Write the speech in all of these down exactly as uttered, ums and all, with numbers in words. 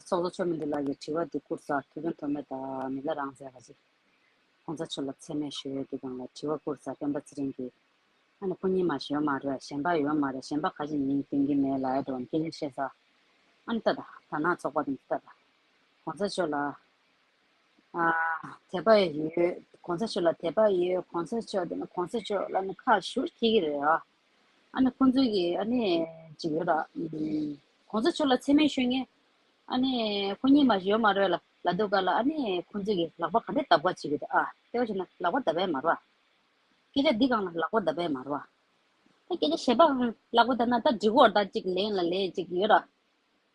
ཚོགས་གཙོ་ཆོས་མི་འདུལ་ལགས་ཀྱིས་དྲི་བ་འདི་བསྐུར་ས། ཐུབ་བསྟན་ཐོགས་མེད་དང་མི་ལ་རང་བཙན་ལགས་ཀྱིས་གོང་ས་མཆོག་ལ་མཚན་སྨད་ཞུ་ཡས་ཀྱི་སྒང་ལ་དྲི་བ་བསྐུར་ས། སྤེན་པ་ཚེ་རིང་གིས། ཨ་ནི་ཁོ་གཉིས་མ་ཞུ་མ་རེད། གཞན་པ་ཡོད་མ་རེད། གཞན་པ་ཁ་ཅིག་མིང་སྟོན་གྱི་མེད་ལབ་ཡ་འགྲོ་བ་སྐད་ཆ་བཤད་ས། ཨ་ནི་ལྟ་ད་ད་ནང་ཚོགས་པ་དེ་ལྟ་ད། གོང་ས་མཆོག་ལ། ཨ། དད་པ་ཡོད། གོང་ས་མཆོག་ལ་དད་པ་ཡོད། གོང་ས་མཆོག་དེ་ནི་གོང་ས་མཆོག་ལ་ནི་ཁག་ཞུ་ཁྱེད་ཀྱི་རེད་ཨ། ཨ་ནི་ཁོང་ཚོས་ཀྱི་ཨ་ནི་ཅིག་ཡོད་ར། ཨུམ། གོང་ས་མཆོག་ལ་མཚན་སྨད་ཞུ་མཁན། ཨ་ནི་ཁོ་གཉིས་མ་ཞུ་མ་རེད་ལ་ལ་དུ་ག་ལ། ཨ་ནི་ཁོང་ཚོས་ཀྱི་ལག་པ་ག་འདྲས་བརྡབ་པ་བྱེད་ཀྱི་འདུག་ཨ། དེ་བ་བྱས་ན་ལག་པ་བརྡབ་པས་མ་རེད་བ། སྐད་ཆ་འདི་སྒང་ལ་ལག་པ་བརྡབ་པས་མ་རེད་བ། ད་སྐད་ཆ་གཞན་པ་སྒང་ལག་པ་བརྡབ་ན་ད་འགྲིག་གོ་ར། ད་ཅིག་ལན་ལ་ལན་ཅིག་ཡོད་ར།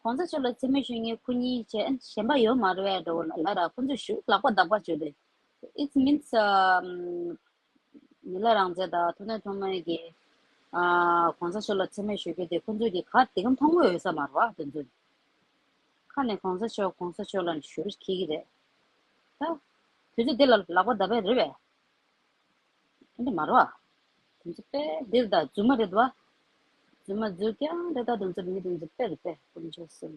གོང་ས་མཆོག་ལ་མཚན་སྨད་ཞུ་མཁན་ཁོ་གཉིས་བྱས། གཞན་པ་ཡོད་མ་རེད་བས་འགྲོ་ལ་ལ་ར། ཁོ་ཚོས་ཞུ་ལག་པ་བརྡབ་པ་བྱོས་ཏེ། It means, um, མི་ལ་རང་བཙན་དང་ཐུབ་བསྟན་ཐོགས་མེད་ཀྱིས། ཨ། གོང་ས་མཆོག་ལ་མཚན་སྨད་ཞུ་རྒྱུ་དེ་ཁོང་ཚོས་ཀྱི་ག་དེ་གམ་མཐོང་གི་ཡོད་ས་མ་རེད་བ། དེ་ཚོས་ཁ་ནས་གོང་ས་མཆོག་གོང་ས་མཆོག་ལ་ཞུ་ཁྱེད་ཀྱི་རེད། ད་དུས་ཚོད་དེ་ལ་ལག་པ་བརྡབ་པ་རེད་བས། འདི་མ་རེད་བ། དེ་ཚོ་དཔེ་འདིར་ད་རྫུན་མ་རེད་བ། རྫུན་མ་རྫུན་རྐྱང་རེད། ད་དེ་ཚོ་མི་དེ་ཚོ་དཔེ་རེད་དཔེ། དཀོན་མཆོག་གསུམ།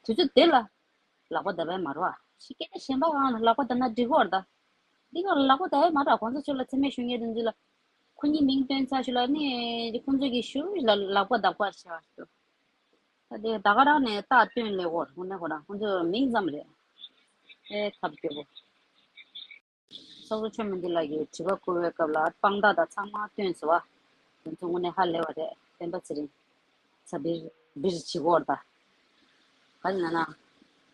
དུས་ཚོད་དེ་ལ་ལག་པ་བརྡབ་པ་མ་རེད་བ། ཤི་སྐད་ཆ་གཞན་པ་གང་ལ་ལག་པ་བརྡབ་ན་འགྲིག་གོ་ར་ད། འདི་གང་ལ་ལག་པ་བརྡབ་པ་མ་རེད་བ། གོང་ས་མཆོག་ལ་མཚན་སྨད་ཞུ་མཁན་དེ་ཚོ་ལ། ཁོ་གཉིས་མིང་བཏོན་ཚར་ཞུ་ལ་ནི་ཁོང་ཚོ་གི་ཞུ་ལ་ལག་པ་བརྡབ་པ་བྱ་བ་ཞུ། ད་དེ་ད་ག་རང་ནས་རྟགས་སྟོན་ལེགས་པོ་དངོས་གནས་ཁོ་རང་ཁོང་ཚོ་མིང་ཙམ་རེད། ཨེ་ཐབས་སྐྱོ་པོ། ཚོགས་གཙོ་ཆོས་མི་འདུལ་ལགས་ཀྱིས་དྲི་བ་བསྐུར་བའི་སྐབས་ལ་དཔང་རྟགས་དང་ཚང་མ་བཏོན་སོང་བ། དེ་ཚོ་དངོས་གནས་ཧ་ལས་པ་རེད། སྤེན་པ་ཚེ་རིང་། ཚ་བིར་བིར་བྱེད་ཀྱི་ཡོད་རེད་ད། ག་རེ་ན་ན།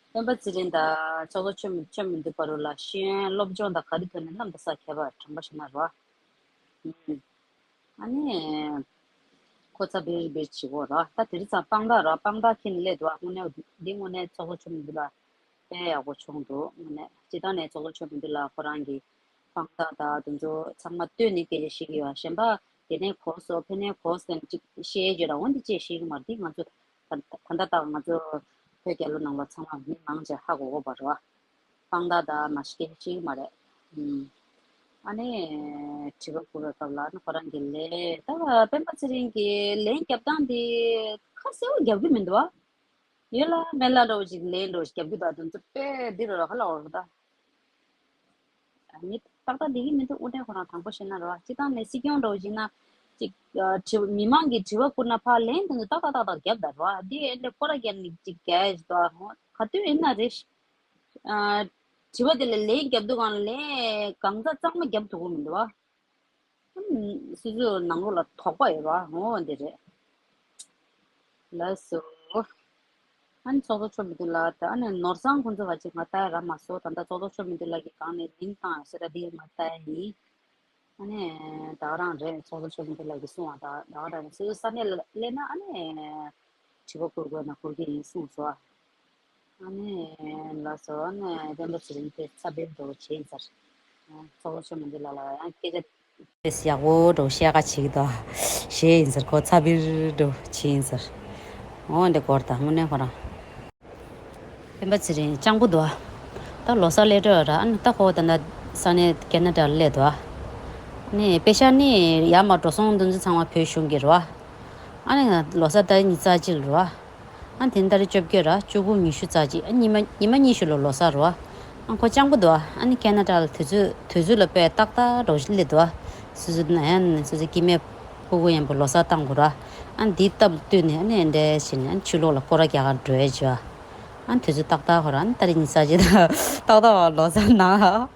སྤེན་པ་ཚེ་རིང་དང་ཚོགས་གཙོ་ཆོས་མི་ཆོས་མི་འདུལ་བར་ལ་ཤེས་ཡོན་སློབ་སྦྱོང་དང་ག་རེ་ཐོག་ནས་གནམ་དང་ས་ཁྱད་པར་དྲན་པ་ཞིག་ན་རོ། ཨ་ནི། ཁོ་ཚ་བིར་བིར་བྱེད་ཀྱི་ཡོད་རེད་ད། དེ་རིང་ཙང་དཔང་རྟགས་ར་དཔང་རྟགས་ཁྱེར་ནས་སླེབས་འདུག་དངོས་གནས་འདི་དངོས་གནས་ཚོགས་གཙོ་ཆོས་མི་འདུལ་ལ་དཔེ་ཡག་པོ་བྱུང་འདུག་དངོས་གནས་སྤྱིར་བཏང་ནས་ཚོགས་གཙོ་ཆོས་མི་འདུལ་ལ་ཁོ་རང་གི་དཔང་རྟགས་དང་དེ་ཚོ་ཚང་མ་བཏོན་ནས་སྐད་ཆ་བཤད་ཀྱི་ཡོད། གཞན་པ་དེ་ནས་གོ་སོང་ཕན་ནས་གོ་སོང་ཅིག་བཤད་ཀྱི་ར། འོན་ཏེ་ཅིག་བཤད་ཀྱི་མ་རེད། འདི་ང་ཚོ་ད་ད་ལྟ་ད་ང་ཚོ་བོད་རྒྱལ་ལོ་ནང་ལ་ཚང་མ་མི་མང་ཆེ་ཧ་གོ་གོ་བ་རེད་བ། དཔང་རྟགས་དང་མ་ཤི་སྐད་ཆ་བཤད་ཀྱི་མ་རེད། ཨ་ནི་དྲི་བ་བསྐུར་བའི་སྐབས་ལ་ཨ་ནི་ཁོ་རང་གི་ལན་ད་སྤེན་པ་ཚེ་རིང་གི་ལན་རྒྱབ་སྟངས་དེ་ཁ་གསལ་པོ་རྒྱབ་ཀྱི་མི་འདུག་བ། ཡོད་ལ་མེད་ལ་འདྲ་བོ་ཞིག་ལན་འདྲ་བོ་ཞིག་རྒྱབ་ཀྱི་འདུག་དེ་ཚོ་དཔེ་འདི་རུ་ར་ཁ་ལ་འོར་ད། མི་ཏག་ཏག་འདི་གི་མི་འདུག་དངོས་གནས་ཁོ་རང་དྲང་པོ་བཤད་ན་རེད་བ། སྤྱིར་བཏང་ནས་སྲིད་སྐྱོང་འདྲ་བོ་ཞིག་ན་ཅིག་དྲི་མི་མང་གི་དྲི་བ་བསྐུར་ན་ཕར་ལན་དེ་ཚོ་ཏག་ཏག་ཏག་ཏག་རྒྱབ་ད་རེད་བ། འདི་ཨེ་འདྲ་སྐོར་ར་རྒྱབ་ནས་ཅིག་རྒྱག་ཡ་ཞིག་འདུག་ག་དུས་ཡིན་ན་རེད། དྲི་བ་དེ་ལ་ལན་རྒྱབ་དུས་གང་ལན་གང་ཚ་གཙང་མ་རྒྱབ་ཐུབ་ཀྱི་མི་འདུག་བ། སོ་སོའི་ནང་ལོགས་ལ་དོགས་པ་ཡོད་པ་འོ་འདི་རེད། ལགས་སོ། ཨ་ནི་ཚོགས་གཙོ་མཆོག་མི་འདུག་ལ་ད་ཨ་ནི་ནོར་བཟང་ཁོང་ཚོ་བ་ཅིག་ང་ལྟ་ཡ་རག་མ་སོང་། ད་ལྟ་ཚོགས་གཙོ་མཆོག་མི་འདུག་ལ་གི་སྒང་ནས་ལིང་བཏང་ཡོད་ཟེར་ད་འདི་ང་ལྟ་ཡ་ཡིན། ཨ་ནི་ད་ག་རང་རེད། ཚོགས་གཙོ་མཆོག་མི་འདུག་ལ་གི་གསུང་བ་ད་ད་ག་རང་སོ་སོའི་ས་གནས་ལ་སླེབས་ན་ཨ་ནི། དྲི་བ་བསྐུར་དགོས་ན་བསྐུར་གྱི་ཡིན་གསུངས་སོ། ཨ་ནི་ལགས་སོ། ཨ་ནི་སྤེན་པ་ཚེ་རིང་དེ་ཚ་བེར་འདྲ་བོ་བྱས་ཡིན་ཟེར། ཚོགས་གཙོ་མཆོག་མི་འདུག་ལ་ལ་ཡང་སྐད་ཆ་དེ་ཡག་པོ་འདྲ་བོ་བཤད་ག་བྱེད་ཀྱི་འདུག་བཤད་ཡིན་ཟེར། ཁོ་ཚ་བེར་འདྲ་བོ་བྱས་ཡིན་ཟེར། འོ་འདི་སྐོར་དང་དངོས་གནས་ཁོ་རང་། སྤེན་པ་ཚེ་རིང་སྤྱང་པོ་འདུག་ད་ལོ་གསར་སླེབས་འགྲོ་ར། ཨ་ནི་ད་ཁོ་ད་ལྟ་ས་གནས་ཁེ་ན་ཌ་ལ་སླེབས་འདུག་ནི་དཔེ་ཤ་ནི་ཡར་མར་འགྲོ་སོང་འདི་ཚོ་ཚང་མ་བོད་གཞུང་གི་རེད་བ། ཨ་ནི་ལོ་གསར་ད་ཉི་ཤུ་རྩ་གཅིག་ལ་རེད་བ། ཨ་ནི་དེ་ནི་ཏ་རིག་བཅོ་བརྒྱད་ར། བཅུ་དགུ། ཉི་ཤུ་རྩ་གཅིག་ཨ་ཉི་མ་ཉི་མ་གཉིས་ཤིག་ལ་ལོ་གསར་རེད་བ། ཨ་ཁོ་སྤྱང་པོ་འདུག་ཨ་ནི་ཁེ་ན་ཌ་ལ་དུས་ཚོད་དུས་ཚོད་ལ་དཔེ་ཏག་ཏག་འདྲ་བོ་ཞིག་སླེབས་འདུག་སོ་སོ་ན་ཡང་སོ་སོའི་སྐྱེ་དམན་ཕྲུ་གུ་ཡན་པོ་ལོ་གསར་བཏང་དགོས་ར། ཨ་ནི་འདིའི་སྟབས་བསྟུན་ནས་ཨ་ནི་འདྲ་བྱས་ནས་ཨ་ནི་ཕྱི་ལོགས་ལ་སྐོར་ར་རྒྱག་གར་འགྲོ་ཡ་བྱས་བ། ཨ་ནི་དུས་ཚོད་ཏག་ཏག་ཁོ་ར་ཨ་ནི་ཏ་རིག་ཉི་ཤུ་རྩ་གཅིག་དང་ཏག་ཏག་ལོ་གསར་ནང་།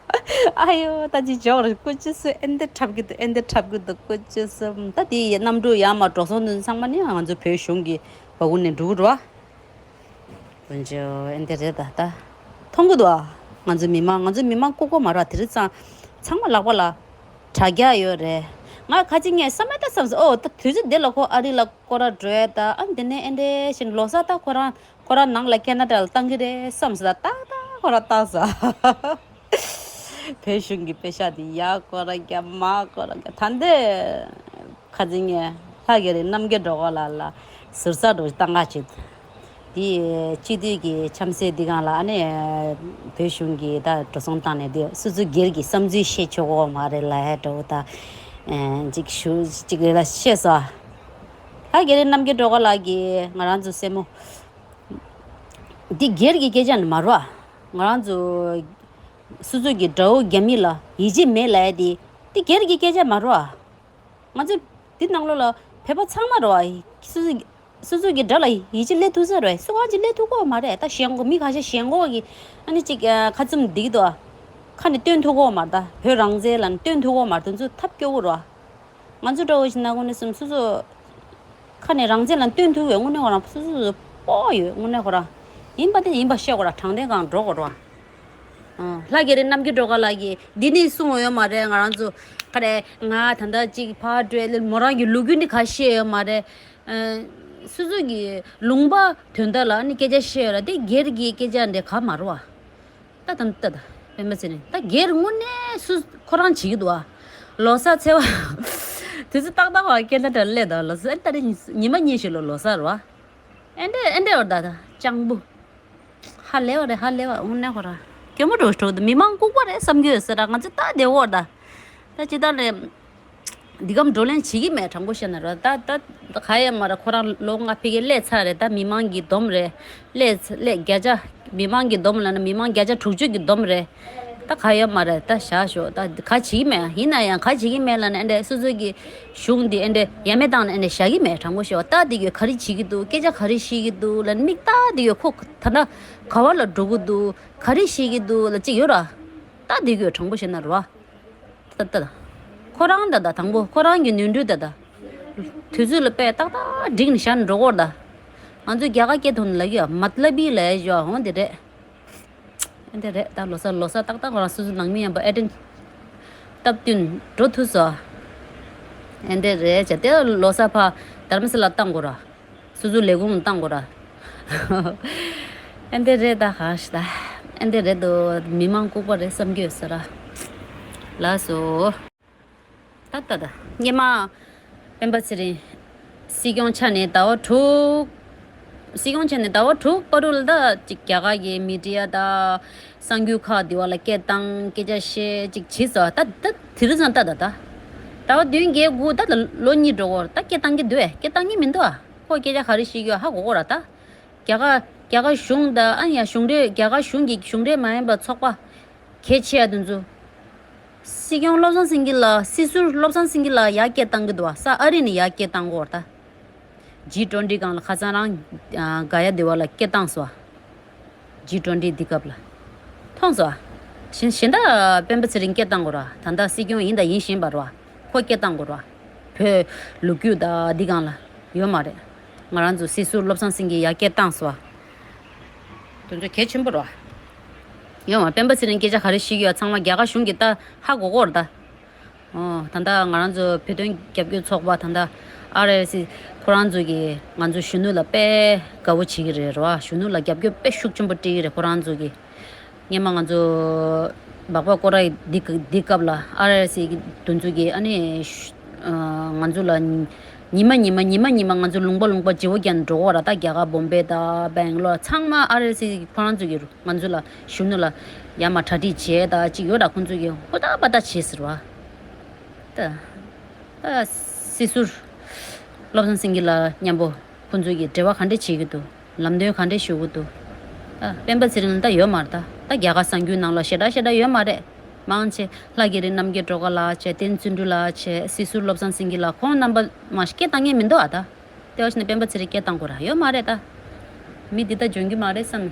ཨ་ཡོ་ད་ཅི་འཇོག་རེད། སྐུ་མཁྱེན་སུ་ཨེ་འདི་འཁྲབ་གི་འདུག་ཨེ་འདི་འཁྲབ་གི་འདུག་སྐུ་མཁྱེན་སུ། ད་དེ་ཡི་གནམ་གྲུ་ཡར་མར་འགྲོ་སོང་འདི་ཚང་མ་ནི་ང་ཚོ་བོད་གཞུང་གི་འབག་གུ་ནས་འགྲོ་གི་རེད་བ། དཀོན་མཆོག་ཨེ་འདི་རེད་ད་ད། མཐོང་གི་འདུག་ཨ། ང་ཚོ་མི་མང་ང་ཚོ་མི་མང་ལྐུགས་པ་མ་རེད་བ། དེ་རིང་ཙང་ཚང་མ་ལག་པ་ལ་དྲ་རྒྱ་ཡོད་རེད། ང་ཁ་ཅིག་ངས་བསམ་མེད་ད་བསམ་སོང་། ཨོ་ད་དུས་ཚོད་འདི་ལ་ཁོ་ཨ་རི་ལ་སྐོར་ར་འགྲོ་ཡ་ད། ཨ་འདི་ནས་ཨེ་འདྲ་བཞིན་ལོ་གསར་ད་ཁོ་རང་ཁོ་རང་ནང་ལ་ཁེ་ན་ཌ་ལ་བཏང་གི་རེད་བསམ་སོང་ད། ཏག་ཏག་ཁོ་རང་བཏང་སོང་། བོད་གཞུང་གི་པེ་ཤག་དེ་ཡར་སྐོར་ར་རྒྱབ་མར་སྐོར་ར་རྒྱབ། ད་འདི་ཁ་རྩང་ངས་ལྷ་རྒྱ་རི་རྣམ་རྒྱལ་སྒྲོལ་དཀར་ལགས་ལ་ཟུར་ཟ་འདྲ་བོ་བཏང་ག་བྱེད། དེ་སྤྱི་འཐུས་ཀྱི་འཆམ་སའི་འདི་སྒང་ལ་ཨ་ནི་བོད་གཞུང་གི་ད་འགྲོ་སོང་བཏང་ནས་དེ་སོ་སོ་སྒེར་གྱི་བསམ་ཚུལ་བཤད་ཆོག་གོ་མ་རེད་ལབ་ཡ་འདྲ་བོ་ད་ཅིག་ཞུ་ཅིག་རེ་ལ་བཤད་སོང་། ལྷ་རྒྱ་རི་རྣམ་རྒྱལ་སྒྲོལ་དཀར་ལགས་ཀྱིས་ང་རང་ཚོ་སྲས་མོ། འདི་སྒེར་གྱི་སྐད་ཆ་ནི་མ་རེད་བ། ང་རང་ཚོ་སོ་སོ་གི་དགྲ་བོ་རྒྱ་མི་ལ་ཡིད་ཆེས་མེད་ལབ་ཡ་དེ། འདི་སྒེར་གྱི་སྐད་ཆ་མ་རེད་བ། ང་ཚོ་འདི་ནང་ལོགས་ལ་བོད་པ་ཚང་མ་རེད་བ། སོ་སོ་སོ་སོ་གི་དགྲ་ལ་ཡིད་ཆེས་སླེབས་ཐུབ་ས་རེད། སུ་གང་ཅིག་སླེབས་ཐུབ་ཀྱི་ཡོད་མ་རེད། ད་ཞེན་ཁོག་མི་ཁ་ཤས་ཞེན་ཁོག་གིས་ཨ་ནི་ཅིག་ཁ་བཙུམ་བསྡད་ཀྱི་འདུག་ཁ་ནས་སྟོན་ཐུབ་ཀྱི་ཡོད་མ་རེད། ད་བོད་རང་བཙན་ལ་སྟོན་ཐུབ་ཀྱི་ཡོད་མ་རེད། དེ་ཚོ་ཐབས་སྐྱོ་བོ་རེད་བ། ང་ཚོ་འདྲ་བོ་ཞིག་ན་དངོས་གནས་སེམས་སོ་སོ་ཁ་ནས་རང་བཙན་ལ་སྟོན་ཐུབ་ཡོད། དངོས་གནས་ཁོ་རང་སོ་སོ་སོ་སྤོ་ཡོད། དངོས་གནས་ཁོ་རང་ཡིན་པ་དེ་ཡིན་པ་བཤད་དགོས་ར། དྲང་བདེན་སྒང་འགྲོ་དགོས་ར། ལྷ་རྒྱ་རི་རྣམ་རྒྱལ་སྒྲོལ་དཀར་ལགས་ཀྱིས་འདི་ནས་གསུངས་ཡོད་མ་རེད། ང་རང་ཚོ་ག་རེ་ང་ད་ལྟ་ཅིག་ཕར་སྤྲོད་ལེ་མོ་རང་གི་ལོ་རྒྱུས་འདི་ག་བཤད་ཡོད་མ་རེད། སོ་སོ་གི་ལུང་པ་དོན་དག་ལ་ནི་སྐད་ཆ་བཤད་ཡོད་ར། དེ་སྒེར་གྱི་སྐད་ཆ་འདྲ་ག་མ་རེད་བ། ད་ད་ད་ད་སྤེན་པ་ཚེ་རིང་ད་སྒེར་དངོས་གནས་སུ་ཁོ་རང་བྱེད་ཀྱི་འདུག་ཨ། ལོ་གསར་ཚེས་པ་དེ་ཚོ་ཏག་ཏག་བ་སྐད་ཆ་འདྲ་སླེབས་ད། ལོ་གསར་ད་རེས་ཉི་མ་གཉིས་ཤིག་ལ་ལོ་གསར་རེད་བ། ཨེ་འདྲ་ཨེ་འདྲ་བར་ད་ད་སྤྱང་པོ། ཧ་ལས་བ་རེད། ཧ་ལས་བ། དངོས་གནས་ཁོ་རང་སྐྱོ་མོ་འགྲོ་འགྲོ་འདུག་མི་མང་ལྐུགས་པ་རེད་བསམ་གྱི་ཡོད་ས་ར། ང་ཚོ་ད་བདེ་བོ་ད། ད་ཅི་ད་རེད། འདི་གམ་བགྲོ་གླེང་བྱེད་ཀྱི་མེད། དྲང་པོ་བཤད་ན་ར། ད་ད་ད་ག་ཡོད་མ་རེད། ཁོ་རང་ལོ་ལྔ་ཕ་གིར་སླེབས་ཚར་རེད། ད་མི་མང་གི་སྡོམ་རེད། སླེབས་སླེབས་བརྒྱ་ཆ་མི་མང་གི་སྡོམ་ལབ་ན་མི་མང་བརྒྱ་ཆ་དྲུག་ཅུ་གི་སྡོམ་རེད། ད་ག་ཡོད་མ་རེད། ད་བཞག་ཤོག་ད་ག་བྱེད་ཀྱི་མེད། ཡིན་ན་ཡང་ག་བྱེད་ཀྱི་མེད་ལབ་ན་ཨེ་འདྲ་སོ་སོ་གི་གཞུང་འདི་ཨེ་འདྲ་ཡ་མེད་བཏང་ན་ཨེ་འདྲ་བཞག་གི་མེད། དྲང་པོ་ཤོད་ད། འདི་གི་ག་རེ་བྱེད་ཀྱི་འདུག་སྐད་ཆ་ག་རེ་བཤད་ཀྱི་འདུག་ལབ་ན་མིག་ལྟ། འདི་གི་ཁོ་ད་ལྟ་ག་བ་ལ་འགྲོ་གི་འདུག་ག་རེ་བཤད་ཀྱི་འདུག་ལབ་ཅིག་ཡོད་ར། ད་འདི་གི་དྲང་པོ་བཤད་ན་ར། ད་ལྟ་ཁོ་རང་ད་ལྟ་དང་པོ་ཁོ་རང་གི་ནོར་འཁྲུལ་ད་ལྟ་དུས་ཚོད་ལ་དཔེ་ཏག་ཏག་བསྒྲིགས་ནས་བཞག་ནས་འགྲོ་གོ་ད། ང་ཚོས་རྒྱ་གར་སྐད་ཐོག་ནས་ལབ་ཀྱི་ཡ་མ་ཏ་ལབ་བི་ལབ་ཡ་ཞོ་འོང་དེ་རེད། ཨེ་འདི་རེད། ད་ལོ་གསར་ལོ་གསར་ཏག་ཏག་ང་རང་སོ་སོ་ནང་མི་ཡན་པ་ཨེ་ཏན་སྟབས་བསྟུན་འགྲོ་ཐུབ་སོ། ཨེ་འདི་རེད་བྱས་ཏེ་ལོ་གསར་ཕ་དྷར་མ་ས་ལ་བཏང་དགོས་ར། སོ་སོ་ལས་ཁུངས་བཏང་དགོས་ར། ཨེ་འདི་རེད་ད་ཧ་ཤི་ད། ཨེ་འདི་རེད་དོ། མི་མང་ལྐུགས་པ་རེད་བསམ་གྱི་ཡོད་ས་ར། ལགས་སོ། ད་ད་ད་སྙེ་མ་སྤེན་པ་ཚེ་རིང་། སྲིད་སྐྱོང་ཆགས་ནས་ཟླ་བ་དྲུག་སྲིད་སྐྱོང་ཆགས་ནས་ཟླ་བ་དྲུག་བར་དུ་ལ་ད་ཅིག་རྒྱ་གར་གྱི་མི་ཌི་ཡ་དང་གསར་འགྱུར་ཁག་འདི་བ་ལ་སྐད་བཏང་སྐད་ཆ་བཤད་ཅིག་བྱས་སོ། ད་ད་དེ་རིང་ཙམ་ད་ད་ད་ཟླ་བ་བདུན་བརྒྱད་དགུ་ད་ད་ལོ་གཉིས་འགྲོ་གོ་ད་སྐད་བཏང་གི་འདུག་ཨེ། སྐད་བཏང་གི་མི་འདུག་ཨ། ཁོ་སྐད་ཆ་ག་རེ་བཤད་ཀྱི་ཡོད་ཧ་གོ་གོ་ར་ད། རྒྱ་གར་རྒྱ་གར་གཞུང་དང་ཨ་ཡ་གཞུང་འབྲེལ་རྒྱ་གར་གཞུང་གི་གཞུང་འབྲེལ་མ་ཡིན་པ་ཚོགས་པ་གལ་ཆེ་ཡ་དེ་ཚོ། སྲིད་སྐྱོང་བློ་བཟང་སེང་གེ་ལགས་སྲིད་ཟུར་བློ་བཟང་སེང་གེ་ལགས་ཡར་སྐད་བཏང་གི་འདུག་བ། ས་ཨ་རི་ནས་ཡར་སྐད་བཏང་གོ་ད། ཇི་ཊུ་ཝེན་ཊི་སྒང་ལ་ཁ་སང་རང་ག་ཡ་དེ་བ་ལ་སྐད་བཏང་སོ། ཇི་ཊུ་ཝེན་ཊི་འདི་སྐབས་ལ། མཐོང་སོ། གཞན་གཞན་དག་སྤེན་པ་ཚེ་རིང་སྐད་བཏང་དགོས་ར། ད་ལྟ་སྲིད་སྐྱོང་ཡིན་དང་ཡིན་བཞིན་པ་ར། ཁོ་སྐད་བཏང་དགོས་ར། བོད་ལོ་རྒྱུས་དང་འདི་སྒང་ལ་ཡོད་མ་རེད། ང་རང་ཚོ་སྲིད་ཟུར་བློ་བཟང་སེང་གེ་ཡར་སྐད་བཏང་སོ། དོན་ཚོ་གལ་ཆེན་པོ་ར། ཡོད་མ་སྤེན་པ་ཚེ་རིང་སྐད་ཆ་ག་རེ་བཤད་ཀྱི་ཡོད་ཚང་མ་རྒྱ་གར་གཞུང་གིས་ད་ཧ་གོ་གོ་ར་ད། ཨོ། ད་ལྟ་ང་རང་ཚོ་བོད་དོན་རྒྱབ་སྐྱོར་ཚོགས་པ་ད་ལྟ་ཨར་ཨེ་སི་ཁོ་རང་ཚོ་གིས་ང་ཚོ་གཞོན་ནུ་ལ་དཔེ་དགའ་བོ་བྱེད་ཀྱི་རེད་རོ། གཞོན་ནུ་ལ་རྒྱབ་སྐྱོར་དཔེ་ཤུགས་ཆེན་པོ་སྤྲད་ཀྱི་རེད་ཁོ་རང་ཚོ་གིས། སྔོན་མ་ང་ཚོ་སྦག་སྦག་སྐོར་ར་འདི་འདི་སྐབས་ལ་ཨར་ཨེ་སི་གི་དོན་ཚོ་གིས་ཨ་ནི་ང་ཚོ་ལ་ཉི་མ་ཉི་མ་ཉི་མ་ཉི་མ་ང་ཚོ་ལུང་པ་ལུང་པ་བརྗེ་བོ་རྒྱག་ནས་འགྲོ་གོ་ར། ད་རྒྱ་གར་བོམ་བེ་དང་སྦེང་ལོར་ཚང་མ་ཨར་ཨེ་སི་ཁོ་རང་ཚོ་གིས་ང་ཚོ་ལ་གཞོན་ནུ་ལ་ཡར་མར་གྲ་སྒྲིག་བྱས་ད་ཅིག་ཡོད་ར། ཁོང་ཚོ་གིས་ཧུར་ཐག་པ་ཐག་བྱས་ཟེར་བ། ད་ད་སྲིད་ཟུར་བློ་བཟང་སེང་གེ་ལགས་མཉམ་པོ་ཁོང་ཚོ་གིས་འབྲེལ་བ་ག་འདྲ་བྱེད་ཀྱི་འདུག་ལམ་སྟོན་ག་འདྲ་ཞུ་གི་འདུག་ད་སྤེན་པ་ཚེ་རིང་ལ་ད་ཡོད་མ་རེད། ད་ད་རྒྱ་གར་གསར་འགྱུར་ནང་ལ་ཞེ་དྲག་ཞེ་དྲག་ཡོད་མ་རེད། མང་ཆེ་ལྷ་རྒྱ་རི་རྣམ་རྒྱལ་སྒྲོལ་དཀར་ལགས་བྱས། བསྟན་བརྩོན་འགྲུས་ལགས་བྱས། སྲིད་ཟུར་བློ་བཟང་སེང་གེ་ལགས་ཁོང་རྣམ་པ་མ་གཏོགས་སྐད་བཏང་མཁན་མི་འདུག་ཨ། ད་དེ་བ་ཞིག་ནས་སྤེན་པ་ཚེ་རིང་སྐད་བཏང་དགོས་ར་ཡོད་མ་རེད་ད། མི་འདི་ད་འཇོན་གྱི་མ་རེད་བསམ།